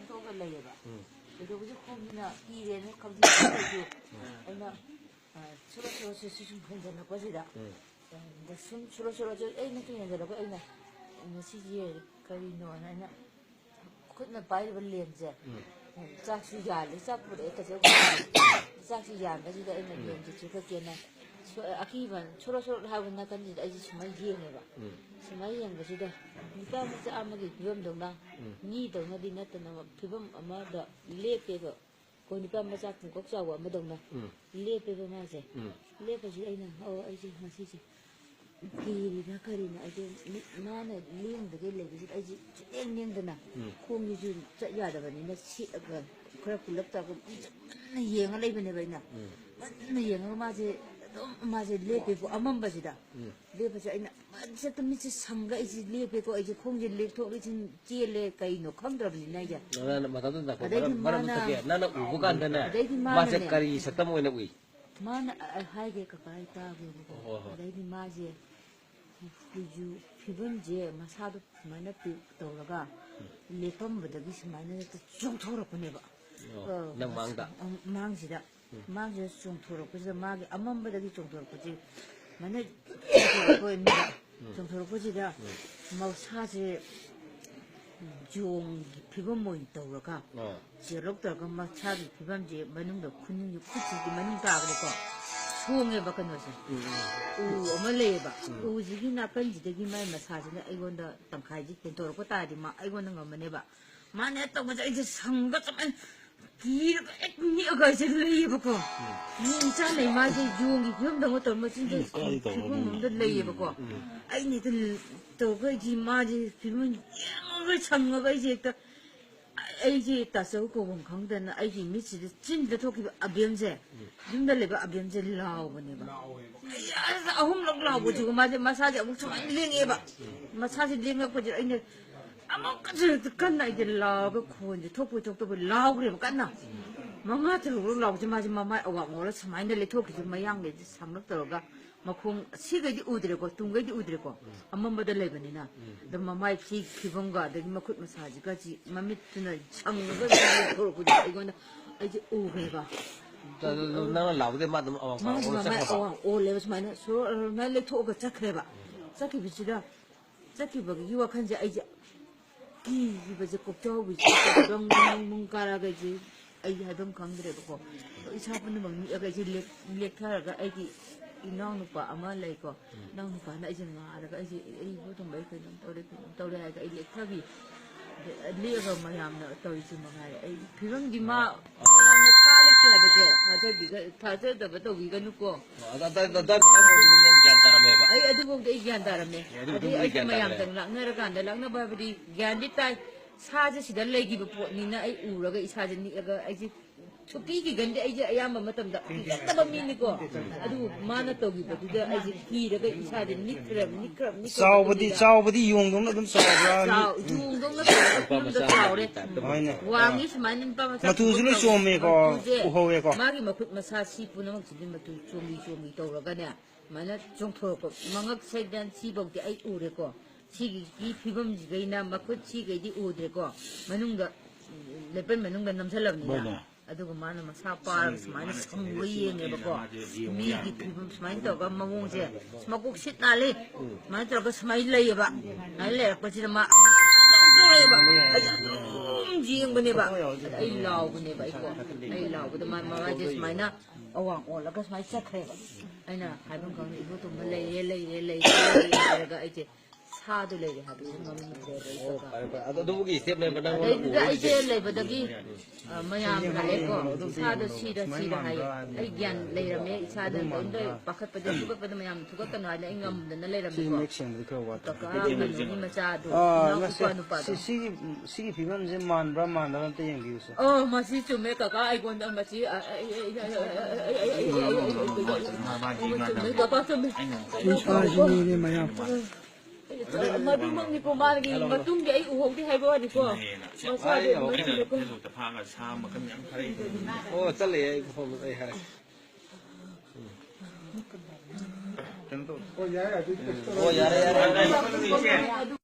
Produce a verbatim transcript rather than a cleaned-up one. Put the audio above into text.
ꯊꯣꯛꯑꯒ ꯂꯩꯌꯦꯕ꯫ ꯎꯝ꯫ ꯀꯩꯗꯧꯕꯁꯦ ꯈꯣꯡꯁꯤꯅ ꯀꯤꯔꯦꯅ ꯈꯪꯖꯤꯜꯂꯛꯄꯗꯒꯤ ꯎꯝ꯫ ꯑꯩꯅ, ꯑ, ꯁꯣꯔꯣ ꯁꯣꯔꯣꯁꯦ ꯁꯨꯝ ꯍꯦꯟꯖꯜꯂꯛꯄꯁꯤꯗ, ꯎꯝ꯫ ꯑ, ꯁꯨꯝ ꯁꯣꯔꯣ ꯁꯣꯔꯣꯁꯦ ꯑꯩꯅ ꯁꯨꯝ ꯍꯦꯟꯖꯜꯂꯛꯄ ꯑꯩꯅ ꯉꯁꯤꯁꯦ ꯀꯔꯤꯅꯣꯅ ꯑꯩꯅ ꯈꯨꯠꯅ ꯄꯥꯏꯔꯤꯕ ꯂꯦꯝꯁꯦ, ꯎꯝ꯫ ꯆꯥꯛꯁꯨ ꯌꯥꯜꯂꯦ, ꯆꯥꯛ ꯄꯨꯔꯛꯑꯦ ꯀꯩꯁꯨ ꯆꯥꯛꯁꯨ ꯌꯥꯟꯕꯁꯤꯗ ꯑꯩꯅ ꯎꯝ꯫ ꯂꯦꯝꯁꯦ ꯆꯤꯛꯊꯠꯀꯦꯅ ꯁꯣ-, ꯑꯀꯤꯕ ꯁꯣꯔꯣ ꯁꯣꯔꯣ ꯍꯥꯏꯕ ꯅꯥꯀꯟꯁꯤꯗ ꯑꯩꯁꯦ ꯁꯨꯃꯥꯏꯅ ꯌꯦꯡꯉꯦꯕ꯫ ꯎꯝ꯫ ꯁꯨꯃꯥꯏꯅ ꯌꯦꯡꯕꯁꯤꯗ ꯅꯨꯄꯥ ꯃꯆꯥ ꯑꯃꯒꯤ ꯐꯤꯕꯝꯗꯧꯅ ꯎꯝ꯫ ꯃꯤꯗꯧꯅꯗꯤ ꯅꯠꯇꯅ ꯐꯤꯕꯝ ꯑꯃꯗ ꯂꯦꯞꯄꯦꯕ꯫ ꯑꯩꯈꯣꯏ ꯅꯨꯄꯥ ꯃꯆꯥ ꯄꯨꯡꯀꯛ ꯆꯥꯎꯕ ꯑꯃꯗꯧꯅ ꯎꯝ꯫ ꯂꯦꯞꯄꯦꯕ ꯃꯥꯁꯦ꯫ ꯎꯝ꯫ ꯂꯦꯞꯄꯁꯤꯗ ꯑꯩꯅ, "ꯑꯣ, ꯑꯩꯁꯦ ꯉꯁꯤꯁꯦ ꯀꯤꯔꯤꯔꯥ ꯀꯔꯤꯅꯣ?" ꯑꯩꯁꯦ ꯃꯤ-, ꯃꯥꯅ ꯂꯦꯡꯗꯒꯩ ꯂꯩꯕꯁꯤꯗ ꯑꯩꯁꯦ ꯁꯨꯛꯂꯦꯡ ꯂꯦꯡꯗꯅ ꯎꯝ꯫ ꯈꯣꯡꯁꯤꯁꯨ ꯆꯠ ꯌꯥꯗꯕꯅꯤꯅ ꯁꯦꯠꯂꯒ ꯈꯔ ꯀꯨꯜꯂꯞ ꯇꯧꯔꯒ ꯃꯨꯟꯅ ꯌꯦꯡꯉ ꯂꯩꯕꯅꯦꯕ ꯑꯩꯅ꯫ ꯎꯝ꯫ ꯃꯨꯟꯅ ꯌꯦꯡꯉꯒ ꯃꯥꯁꯦ ꯑꯗꯨꯝ ꯃꯥꯁꯦ ꯂꯦꯞꯄꯦꯀꯣ ꯑꯃꯝꯕꯁꯤꯗ꯫ ꯎꯝ꯫ ꯂꯦꯞꯄꯁꯦ ꯑꯩꯅ ꯃꯁꯛꯇ ꯃꯤꯠꯁꯦ ꯁꯪꯒ ꯑꯩꯁꯦ ꯂꯦꯞꯄꯦꯀꯣ, ꯑꯩꯁꯦ ꯈꯣꯡꯁꯦ ꯂꯦꯞꯊꯣꯛ ꯂꯦꯞꯁꯤꯟ ꯆꯦꯜꯂꯦ, ꯀꯩꯅꯣ ꯈꯪꯗ꯭ꯔꯕꯅꯤꯅ ꯑꯩꯁꯦ꯫ ꯅꯪꯅ ꯃꯇꯝꯗꯨꯗ ꯅꯥꯀꯣꯡ ꯑꯗꯩꯗꯤ ꯃꯔꯝ, ꯃꯔꯝ ꯃꯥꯅ ꯊꯛꯀꯦ, ꯅꯪꯅ ꯎꯕ ꯀꯥꯟꯗꯅꯦ, ꯑꯗꯩꯗꯤ ꯃꯥꯁꯦ ꯃꯥꯅꯅꯦ ꯀꯔꯤ ꯁꯛꯇꯝ ꯑꯣꯏꯅ ꯎꯏ? ꯃꯥꯅ, ꯑ, ꯑ, ꯍꯥꯏꯒꯦ ꯀꯀꯥ, ꯑꯩ ꯇꯥꯒꯦꯕꯀꯣ꯫ ꯍꯣꯏ, ꯍꯣꯏ꯫ ꯑꯗꯩꯗꯤ ꯃꯥꯁꯦ ꯀꯨꯆꯨ ꯐꯤꯕꯝꯁꯦ ꯃꯁꯥꯗꯣ ꯁꯨꯃꯥꯏꯅ ꯄꯤꯛ ꯇꯧꯔꯒ ꯂꯦꯞꯄꯝꯕꯗꯒꯤ ꯁꯨꯃꯥꯏꯅ ꯍꯦꯛꯇ ꯆꯣꯡꯊꯣꯔꯛꯄꯅꯦꯕ꯫ ꯑꯣ, ꯑ, ꯅꯪ ꯃꯥꯡꯗ? ꯑ, ꯃꯥꯡꯁꯤꯗ꯫ ꯎꯝ꯫ ꯃꯥꯡꯁꯤꯗ ꯆꯣꯡꯊꯣꯔꯛꯄꯁꯤꯗ ꯃꯥꯒꯤ ꯑꯃꯝꯕꯗꯒꯤ ꯆꯣꯡꯊꯣꯔꯛꯄꯁꯦ ꯁꯨꯃꯥꯏꯅ ꯆꯣꯡꯊꯣꯔꯛꯄ ꯑꯣꯏꯅ ꯎꯝ꯫ ꯆꯣꯡꯊꯣꯔꯛꯄꯁꯤꯗ ꯎꯝ꯫ ꯃꯁꯥꯁꯦ ꯌꯣꯡꯒꯤ ꯐꯤꯕꯝ ꯑꯣꯏꯅ ꯇꯧꯔꯒ ꯑꯣ꯫ ꯆꯦꯔꯣꯛ ꯇꯧꯔꯒ ꯃꯁꯥꯒꯤ ꯐꯤꯕꯝꯁꯦ ꯃꯅꯨꯡꯗ ꯈꯨꯅꯤꯡꯒꯤ ꯈꯨꯠꯁꯤꯒꯤ ꯃꯅꯤꯡ ꯇꯥꯕꯗꯀꯣ ꯁꯣꯡꯉꯦꯕ ꯀꯩꯅꯣꯁꯦ꯫ ꯎꯝ, ꯎꯝ꯫ ꯎ ꯑꯃ ꯂꯩꯌꯦꯕ꯫ ꯎꯝ꯫ ꯎꯁꯤꯒꯤ ꯅꯥꯀꯟꯁꯤꯗꯒꯤ ꯃꯥꯏ ꯃꯁꯥꯁꯤꯅ ꯑꯩꯉꯣꯟꯗ ꯇꯪꯈꯥꯏꯁꯦ ꯍꯦꯟꯇꯣꯔꯛꯄ ꯇꯥꯔꯗꯤ ꯃꯥ ꯑꯩꯉꯣꯟꯗ ꯉꯝꯃꯅꯦꯕ꯫ ꯃꯥꯅ ꯍꯦꯛ ꯇꯧꯕꯁꯦ ꯑꯩꯁꯦ ꯁꯪꯒ ꯁꯨꯃꯥꯏꯅ ꯀꯤꯔꯒ ꯍꯦꯛ ꯅꯤꯛꯑꯒ ꯑꯩꯁꯦ ꯂꯩꯌꯦꯕꯀꯣ꯫ ꯎꯝ꯫ ꯃꯤ ꯏꯆꯥꯅ ꯃꯥꯁꯦ ꯌꯣꯡꯒꯤ ꯐꯤꯕꯝꯗꯧꯅ ꯇꯧꯔ ꯃꯆꯤꯟꯁꯦ ꯎꯝ, ꯀꯔꯤ ꯇꯧꯕ ꯐꯤꯕꯝ ꯃꯤ? ꯑꯃꯗ ꯂꯩꯌꯦꯕꯀꯣ꯫ ꯎꯝ꯫ ꯑꯩꯅ ꯍꯦꯛꯇ ꯇꯧꯔꯒ ꯑꯩꯁꯦ ꯃꯥꯁꯦ ꯐꯤꯕꯝ ꯌꯦꯡꯉꯒ ꯁꯪꯉꯒ ꯑꯩꯁꯦ ꯍꯦꯛꯇ ꯑꯩꯁꯦ ꯇꯥꯆꯧ ꯀꯧꯐꯝ ꯈꯪꯗꯅ ꯑꯩꯒꯤ ꯃꯤꯠꯁꯤꯗ ꯆꯤꯟꯗ ꯊꯣꯛꯈꯤꯕ ꯑꯕꯦꯝꯁꯦ, ꯎꯝ꯫ ꯌꯨꯝꯗ ꯂꯩꯕ ꯑꯕꯦꯝꯁꯦ ꯂꯥꯎꯕꯅꯦꯕ꯫ ꯂꯥꯎꯋꯦꯕ꯫ ꯑꯩ ꯑꯁ ꯑꯍꯨꯝꯂꯛ ꯂꯥꯎꯕꯁꯤꯒ ꯃꯥꯁꯦ ꯃꯁꯥꯁꯦ ꯑꯃꯨꯛ ꯁꯨꯃꯥꯏꯅ ꯂꯦꯡꯉꯛꯑꯦꯕ꯫ ꯎꯝ꯫ ꯃꯁꯥꯁꯦ ꯂꯦꯡꯉꯛꯄꯁꯤꯗ ꯑꯩꯅ ꯑꯃꯨꯛꯀꯁꯨ ꯍꯦꯛꯇ ꯀꯟꯅ ꯑꯩꯁꯦ ꯂꯥꯎꯔꯒ ꯈꯣꯟꯁꯦ ꯊꯣꯛꯄꯣꯏ ꯊꯣꯛꯇꯕꯣꯏ ꯂꯥꯎꯈ꯭ꯔꯦꯕ ꯀꯟꯅ꯫ ꯃꯉꯥ ꯇꯔꯨꯛꯂꯛ ꯂꯥꯎꯕꯁꯦ ꯃꯥꯁꯦ ꯃꯃꯥꯏ ꯑꯋꯥꯡ ꯉꯧꯔ ꯁꯨꯃꯥꯏꯅ ꯂꯩꯊꯣꯛꯈꯤꯁꯦ ꯃꯌꯥꯡꯗꯩꯁꯦ ꯁꯝꯂꯞ ꯇꯧꯔꯒ ꯃꯈꯣꯡ ꯁꯤꯈꯩꯗꯤ ꯎꯗ꯭ꯔꯦꯀꯣ, ꯇꯨꯡꯈꯩꯗꯤ ꯎꯗ꯭ꯔꯦꯀꯣ, ꯑꯃꯝꯕꯗ ꯂꯩꯕꯅꯤꯅ꯫ ꯑꯗꯣ ꯃꯃꯥꯏ ꯁꯤ ꯐꯤꯕꯝꯒ ꯑꯗꯒꯤ ꯃꯈꯨꯠ ꯃꯁꯥꯁꯤꯒ ꯁꯤ ꯃꯃꯤꯠꯇꯨꯅ ꯁꯪꯉꯒ ꯂꯦꯞꯊꯣꯔꯛꯄꯗꯣ ꯑꯩꯉꯣꯟꯗ, ꯑꯩꯁꯦ ꯎꯈ꯭ꯔꯦꯕ꯫ ꯅꯪꯅ ꯂꯥꯎꯕꯗꯩ ꯃꯥ ꯑꯗꯨꯝ ꯑꯋꯥꯡ ꯃꯥꯁꯨ ꯄꯥꯡ ꯃꯃꯥꯏ ꯆꯠꯈ꯭ꯔꯕ꯫ ꯑꯋꯥꯡ ꯑꯣꯜꯂꯦꯕ, ꯁꯨꯃꯥꯏꯅ ꯁꯣꯔ ꯑꯗꯨꯃꯥꯏꯅ ꯂꯦꯞꯊꯣꯛꯑꯒ ꯆꯠꯈ꯭ꯔꯦꯕ꯫ ꯆꯠꯈꯤꯕꯁꯤꯗ, ꯆꯠꯈꯤꯕꯒꯤ ꯋꯥꯈꯜꯁꯦ ꯑꯩꯁꯦ ꯀꯤꯈꯤꯕꯁꯦ, ꯀꯣꯛꯆꯥꯎꯕꯤꯁꯦ ꯗꯪ ꯗꯪ ꯗꯪ ꯗꯪ ꯀꯥꯔꯛꯑꯒ ꯑꯩꯁꯦ, ꯑꯩ ꯍꯥꯏꯐꯝ ꯈꯪꯗ꯭ꯔꯦꯕꯀꯣ꯫ ꯏꯁꯥ ꯄꯨꯝꯅꯃꯛ ꯅꯤꯛꯑꯒ ꯑꯩꯁꯦ ꯂꯦꯛ-, ꯂꯦꯛꯊꯔꯒ ꯑꯩꯒꯤ ꯏꯅꯥꯎꯅꯨꯄꯥ ꯑꯃ ꯂꯩꯀꯣ, ꯏꯅꯥꯎꯅꯨꯄꯥꯅ ꯑꯩꯁꯦ ꯉꯥꯔꯒ ꯑꯩꯁꯦ, "ꯑꯩ ꯏꯕꯣ ꯊꯣꯡꯕ, ꯑꯩ ꯀꯩꯅꯣꯝ ꯇꯧꯔꯦ, ꯀꯩꯅꯣꯝ ꯇꯧꯔꯦ" ꯍꯥꯏꯔꯒ ꯑꯩ ꯂꯦꯛꯊꯈꯤ꯫ ꯑꯗ ꯂꯦꯛꯑꯒ ꯃꯌꯥꯝꯅ ꯇꯧꯔꯤꯁꯦ ꯃꯉꯥꯏꯔꯦ꯫ ꯑꯩ ꯐꯤꯕꯝꯗꯤ ꯃꯥ ꯃꯌꯥꯝꯅ ꯊꯥ ꯂꯩꯇꯦ ꯍꯥꯏꯕꯁꯦ ꯊꯥꯖꯕꯤꯒ-, ꯊꯥꯖꯗꯕ ꯇꯧꯕꯤꯒꯅꯨꯀꯣ꯫ ꯑꯗ-, ꯑꯗ-, ꯑꯗ-, ꯑꯗ-, ꯑꯗ-, ꯑꯗꯨꯝ ꯅꯪ ꯒ꯭ꯌꯥꯟ ꯇꯥꯔꯝꯃꯦꯕ꯫ ꯑꯩ ꯑꯗꯨꯐꯥꯎꯗꯤ ꯑꯩ ꯒ꯭ꯌꯥꯟ ꯇꯥꯔꯝꯃꯦ꯫ ꯑꯦ, ꯑꯗꯨ ꯑꯗꯩ ꯃꯇꯨꯡꯗꯗꯤ ꯑꯩꯁꯦ ꯒ꯭ꯌꯥꯟ ꯇꯥꯔꯦ꯫ ꯃꯌꯥꯝꯗꯪ ꯂꯥꯛꯅꯔꯀꯥꯟꯗ, ꯂꯥꯛꯅꯕ ꯍꯥꯏꯕꯗꯤ ꯒ꯭ꯌꯥꯟꯗꯤ ꯇꯥꯏ꯫ ꯁꯥꯁꯦ ꯁꯤꯗ ꯂꯩꯈꯤꯕ ꯄꯣꯠꯅꯤꯅ ꯑꯩ ꯎꯔꯒ ꯏꯁꯥꯁꯦ ꯅꯤꯛꯑꯒ ꯑꯩꯁꯦ ꯁꯨꯛꯀꯤ ꯀꯤꯒꯟꯗꯦ꯫ ꯑꯩꯁꯦ ꯑꯌꯥꯝꯕ ꯃꯇꯝꯗ ꯀꯤꯒꯟꯗꯕ ꯃꯤꯅꯤꯀꯣ꯫ ꯑꯗꯨꯕꯨ ꯃꯥꯅ ꯇꯧꯈꯤꯕꯗꯨꯗ ꯑꯩꯁꯦ ꯀꯤꯔꯒ ꯏꯁꯥꯁꯦ ꯅꯤꯛꯈ꯭ꯔꯦꯕ, ꯅꯤꯛꯈ꯭ꯔꯕ, ꯅꯤꯛꯈ꯭ꯔꯕ ꯆꯥꯎꯕꯗꯤ ꯃꯇꯨꯡꯗ ꯆꯥꯎꯕꯗꯤ ꯌꯣꯡꯗꯧꯅ ꯑꯗꯨꯝ ꯆꯥꯎꯕ꯭ꯔꯥ? ꯆꯥꯎ-, ꯌꯣꯡꯗꯧꯅ ꯇꯧꯔꯒ ꯐꯤꯕꯝꯗ ꯆꯥꯎꯔꯦ꯫ ꯍꯣꯏꯅꯦ꯫ ꯋꯥꯡꯉꯤ ꯁꯨꯃꯥꯏꯅ ꯅꯨꯄꯥ ꯃꯆꯥ ꯃꯇꯨꯁꯨ ꯂꯣꯏ ꯆꯣꯝꯃꯦꯀꯣ, ꯃꯇꯨꯁꯦ ꯎꯍꯧꯋꯦꯀꯣ꯫ ꯃꯥꯒꯤ ꯃꯈꯨꯠ ꯃꯁꯥ ꯁꯤ ꯄꯨꯝꯅꯃꯛꯁꯤꯗꯤ ꯃꯇꯨ ꯆꯣꯝꯕꯤ ꯆꯣꯝꯕꯤ ꯇꯧꯔꯒꯅꯦ, ꯁꯨꯃꯥꯏꯅ ꯆꯣꯡꯊꯣꯔꯛꯄ, ꯃꯉꯛ ꯁꯩꯗ ꯁꯤꯐꯧꯗꯤ ꯑꯩ ꯎꯔꯦꯀꯣ꯫ ꯁꯤꯒꯤ ꯐꯤꯕꯝꯁꯤꯒꯩꯅ ꯃꯈꯨꯠ ꯁꯤꯒꯩꯗꯤ ꯎꯗ꯭ꯔꯦꯀꯣ, ꯃꯅꯨꯡꯗ, ꯂꯦꯄꯟ ꯃꯅꯨꯡꯗ ꯅꯝꯁꯤꯜꯂꯕꯅꯤꯅ꯫ ꯑꯗꯨꯒ ꯃꯥꯅ ꯃꯁꯥ ꯄꯥꯔꯒ ꯁꯨꯃꯥꯏꯅ ꯁꯪꯕ ꯌꯦꯡꯉꯦꯕꯀꯣ꯫ ꯃꯤꯒꯤ ꯐꯤꯕꯝ ꯁꯨꯃꯥꯏꯅ ꯇꯧꯔꯒ ꯃꯑꯣꯡꯁꯦ, ꯃꯀꯣꯛ ꯁꯤꯠ ꯅꯥꯜꯂꯤ꯫ ꯁꯨꯃꯥꯏꯅ ꯇꯧꯔꯒ ꯁꯨꯃꯥꯏꯅ ꯂꯩꯌꯦꯕ꯫ ꯁꯨꯃꯥꯏꯅ ꯂꯩꯔꯛꯄꯁꯤꯗ ꯃꯥ ꯑꯃꯨꯛ ꯁꯨꯃꯥꯏꯅ ꯇꯧꯔꯛꯑꯦꯕ꯫ ꯑꯩꯁꯦ ꯑꯗꯨꯝ ꯌꯦꯡꯕꯅꯦꯕ꯫ ꯑꯗ ꯑꯩ ꯂꯥꯎꯕꯅꯦꯕ ꯑꯩꯀꯣ꯫ ꯑꯩ ꯂꯥꯎꯕꯗ ꯃꯥ ꯃꯃꯥꯏꯁꯦ ꯁꯨꯃꯥꯏꯅ ꯑꯋꯥꯡ ꯑꯣꯜꯂꯒ ꯁꯨꯃꯥꯏꯅ ꯆꯠꯈ꯭ꯔꯦꯕ꯫ ꯑꯩꯅ ꯍꯥꯏꯐꯝ ꯈꯪꯗꯦ, "ꯏꯕꯣ ꯇꯣꯝꯕ ꯂꯩꯔꯦ, ꯂꯩꯔꯦ, ꯂꯩꯔꯦ" ꯍꯥꯏꯔꯒ ꯑꯩꯁꯦ ꯁꯥꯗꯣ ꯂꯩꯔꯦ ꯍꯥꯏꯕꯁꯦ ꯉꯝꯗ꯭ꯔꯦꯕ ꯑꯩ ꯑꯣ, ꯀꯀꯥ꯫ ꯐꯔꯦ, ꯐꯔꯦ꯫ ꯑꯗꯣ ꯑꯗꯨꯕꯨꯒꯤ ꯏꯁꯇꯦꯞꯅꯦꯕ ꯅꯪꯉꯣꯟꯗ ꯑꯗꯩꯗꯨꯗ ꯑꯩꯁꯦ ꯎꯔꯤꯁꯦ꯫ ꯂꯩꯕꯗꯒꯤ, ꯑ, ꯃꯌꯥꯝ ꯂꯥꯛꯑꯦꯀꯣ, "ꯏꯁꯥꯗꯣ ꯁꯤꯔ ꯁꯤꯔ" ꯍꯥꯏꯌꯦ꯫ ꯑꯩ ꯒ꯭ꯌꯥꯟ ꯂꯩꯔꯝꯃꯦ, ꯏꯁꯥꯗ ꯂꯣꯏꯅ ꯄꯥꯈꯠꯄꯗ ꯊꯨꯀꯠꯄꯗ ꯃꯌꯥꯝ ꯊꯨꯀꯠꯀꯅꯨ ꯍꯥꯏꯅ ꯑꯩ ꯉꯝꯗꯅ ꯁꯤꯁꯦ ꯂꯩꯔꯝꯃꯦꯀꯣ꯫ ꯃꯌꯦꯛ ꯁꯦꯡꯕꯗꯤ ꯈꯔ ꯋꯥꯠꯄ꯫ ꯀꯀꯥ ꯀꯩꯅꯣꯒꯤ ꯃꯆꯥꯗꯣ, ꯑꯥ, ꯏꯅꯥꯎ ꯅꯠꯇꯦ꯫ ꯏꯄꯥ ꯅꯨꯄꯥꯗꯣ꯫ ꯁꯤ, ꯁꯤꯒꯤ, ꯁꯤꯒꯤ ꯐꯤꯕꯝꯁꯦ ꯃꯥꯟꯕ꯭ꯔꯥ ꯃꯥꯟꯗꯕ꯭ꯔꯥ ꯑꯝꯇ ꯌꯦꯡꯕꯤꯌꯨꯁꯦ꯫ ꯑꯣ, ꯃꯁꯤ ꯆꯨꯝꯃꯦ ꯀꯀꯥ, ꯑꯩꯉꯣꯟꯗ ꯃꯁꯤ, ꯑ, ꯑ, ꯑ, ꯆꯨꯝꯃꯦ ꯀꯀꯥ, ꯆꯨꯝꯃꯦ꯫ ꯅꯨꯄꯥꯁꯤꯅꯤꯅꯦ ꯃꯌꯥꯝ꯫ ꯃꯗꯨꯃꯛꯅꯤꯀꯣ ꯃꯥꯒꯤ ꯃꯇꯨꯡꯗꯤ ꯑꯩ ꯎꯍꯧꯗꯦ ꯍꯥꯏꯕ ꯋꯥꯅꯤꯀꯣ꯫ ꯃꯁꯥꯗꯤ ꯑꯗꯨꯃꯥꯏꯅ ꯇꯧꯋꯦꯀꯣ꯫ ꯑꯣ, ꯆꯠꯂꯦ, ꯑꯩ ꯃꯐꯝ ꯑꯩ ꯍꯥꯏꯔꯛꯀꯦ꯫ ꯀꯩꯅꯣ ꯇꯧ꯫ ꯑꯣ, ꯌꯥꯔꯦ, ꯑꯗꯨꯗꯤ ꯀꯩꯁꯨ ꯇꯧꯔꯣꯏ꯫ ꯑꯣ, ꯌꯥꯔꯦ, ꯌꯥꯔꯦ, ꯌꯥꯔꯦ꯫